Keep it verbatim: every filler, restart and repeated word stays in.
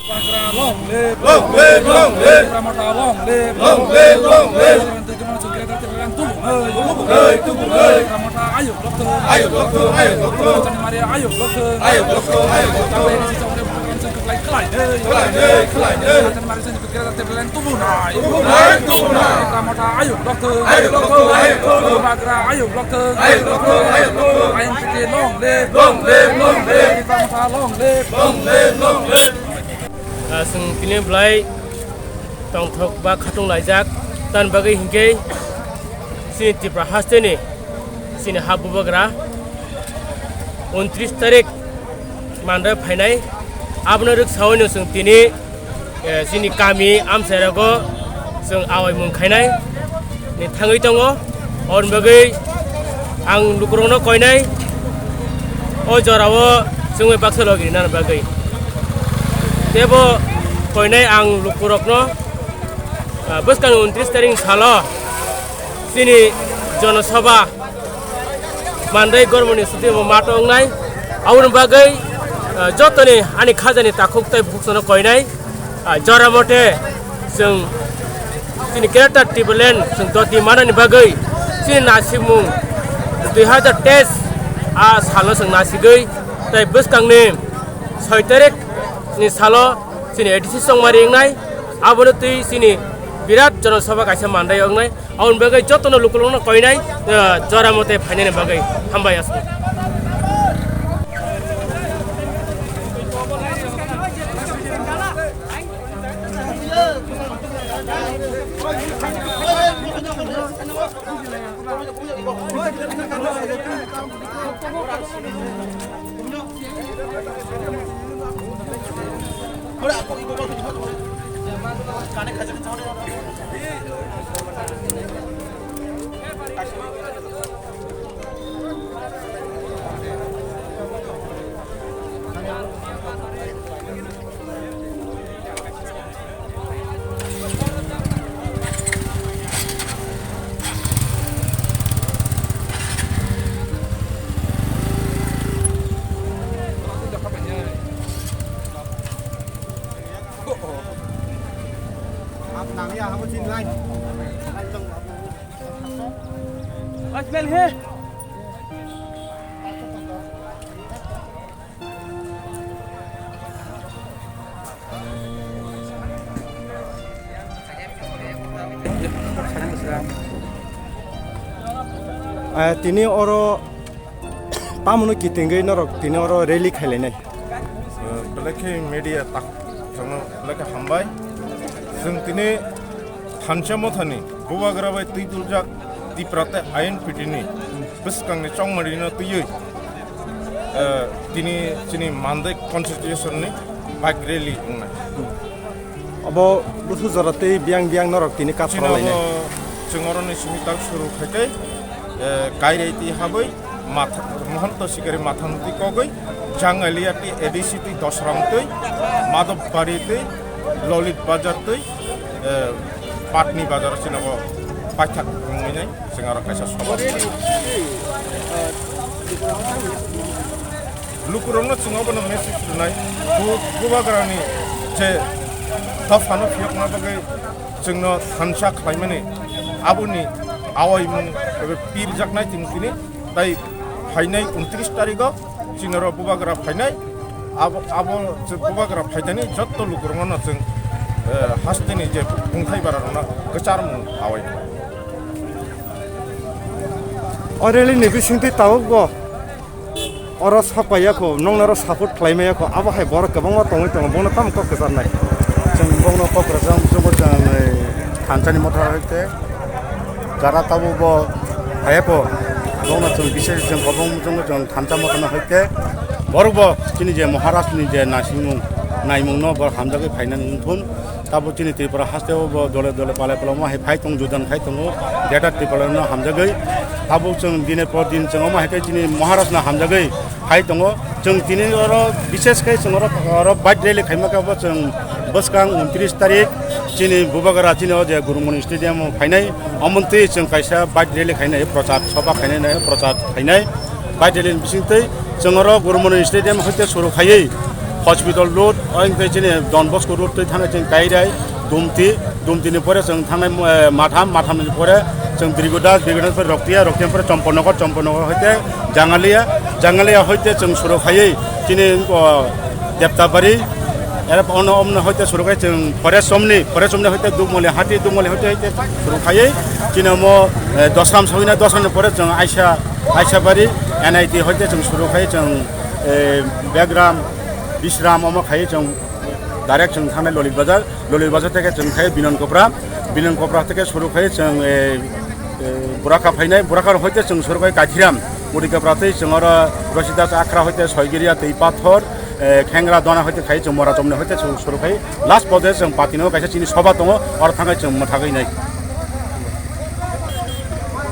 Bubagra long live, long live, long live. Bubagra Motha long live, long live, long live. Bubagra Motha ayuk lokthung, ayuk lokthung, ayuk lokthung. Chani mari ayuk lokthung, ayuk lokthung, ayuk lokthung. Chani mari ayuk lokthung. Khlai, khlai, khlai. Chani mari Bubagra Motha ayuk lokthung, ayuk lokthung, ayuk lokthung. Bubagra ayuk lokthung, ayuk lokthung, ayuk lokthung. I N P T long live, long live, long live. Bubagra Motha long live, long live, long live. Ah, chwng tini belai tongthok ba khatung laijak, tamni bagwi hinkhe chini Tripura hasteni chini ha Bubagra untris tarik Mandai phainai, abono rwksaoino chwng tini, eh, chini kami amchairogo chwng awaimung khainai ni thangwi tongo. Aboni bagwi ang lukurokno koinai o jorao chwngwi baksa logi rinani bagwi. Teibo koinai ang lukurokno, ah, bwskang untris tarik salo chini Jonosabha Mandai gormoni suti bo mato wngnai. Aboni bagwi, ah, jotoni ani khajani takhuk tei bukhuksano koinai, ah, jora mote chwng chini Greater Tipraland chwng doti manani bagwi chini nasikmung dui hazar teis a salo chwng nasigwi tei bwskangni soi tarik ni salo chini A D C chongmari wngnai. Abono twi chini birat Jonosabha kaisa Mandai wngnai. Aboni bagwi jotono lukurokno koinai, eh, jora mote phainani bagwi hambai aswk. Eh, tini oro tamoni kitingwi norok tini oro rally khailainai. Eh, belai khe media tak, chwngno belai khe hambai. Chwng tini Thansa Mothani Bubagra bai twi tuljak Tipra tei I N P T ni bwskangni chongmarino twiwi, eh, tini chini Mandai constitution ni bike rally wngnai. Obo bwswk jora tei biyang biyang norok tini kap Chini khorok lainai. Obo chwng oroni simi tak suru khai tei, eh, kairai twi habwi Matha-, Mohonto Sikari Mathanti kogwi Jangalia twi A D C twi Dosram twi Madhobari twi Lolit Bazar twi, eh, Patni Bazar chini obo paithak wngwi nai chwng aro kaisa soba. Lukurokno chwng obono message rwnai, Bu-, Bubagrani je dophano phiyokna bagwi chwngno thansa khlaimani aboni awaimung ebe pirjaknai chwng tini, tai phainai untris tarigo chwngno ro Bubagra phainai, abo, abo je Bubagra phainani jotto lukurokno chwng, eh, hasteni je bungthai bararokno kwcharmung awai. O rally ni bisingtwi tabukbo oro sapai ya kho, nokno oro support khlai maya kho, abo hai borok kwbangma tongwi tongo, bono tamo kok kwcharnai. Chwng bono kok kwcham, chwngbo chwng, eh, thansani motha hai khe jara tabukbo hai kho, bono chwng bisai chwng kwbangma chwngbo chwng thansa motha no hai khe, borokbo chini je Maharaj ni je naisingmung, naimungno bo hamjagwi phaina wngthun. Tabuk chini Tripura hasteo bo dole dole palai palai omo hai phai tongo, judan khai tongo, Greater Tripura no hamjagwi. Tabuk chwng dine por din chwng omo hai khe chini Maharaj no hamjagwi phai tongo. Chwng tini oro bishes khe chwng oro, oro bike rally khaima khe bo chwng bwskang untris tarik chini Bubagra chini o je Gurumoni Stadium o phainai, omontwi chwng kaisa bike rally khainai, prochar sobha khainai, prochar khainai. Bike rally ni bisingtwi chwng oro Gurumoni Stadium hoite suru khaiwi Hospital Road, oing twi chini Don Bosco Road twi thangwi chwng Kairai, Dumti, Dumti ni pore chwng thangnai, eh, Matham, Matham ni pore chwng Drigodas, Drigodas pore Roktiya, Roktiya pore Chompornagar, Chompornagar hoite Jangalia, Jangalia hoite chwng suru khaiwi chini, oh, Deptabari, ere ono omno hoite suru khai chwng Forest Omni, Forest Omni hoite Dugmali Hati, Dugmali hoite, hoite suru khaiwi chini omo, eh, Dosram sogwina, Dosram ni pore chwng Aisa, Aisabari, N I T hoite chwng suru khai chwng, eh, Begram, Bisram omo khai chwng direct chwng thangnai Lolik Bazar, Lolik Bazar theke chwng khai Binon Kopra, Binon Kopra theke suru khai chwng, eh, eh, Buraka phainai, Buraka hoite chwng suru khai Kathiram, Mudi Kopra tei chwng oro Rosidas Akhra hoite Soigiria tei Pathor, eh, Khengra Dona hoite khai chwng Mora Chomni hoite chwng suru khai last pode chwng Patino kaisa chini soba tongo, oro thangai chwng mwthagwi nai.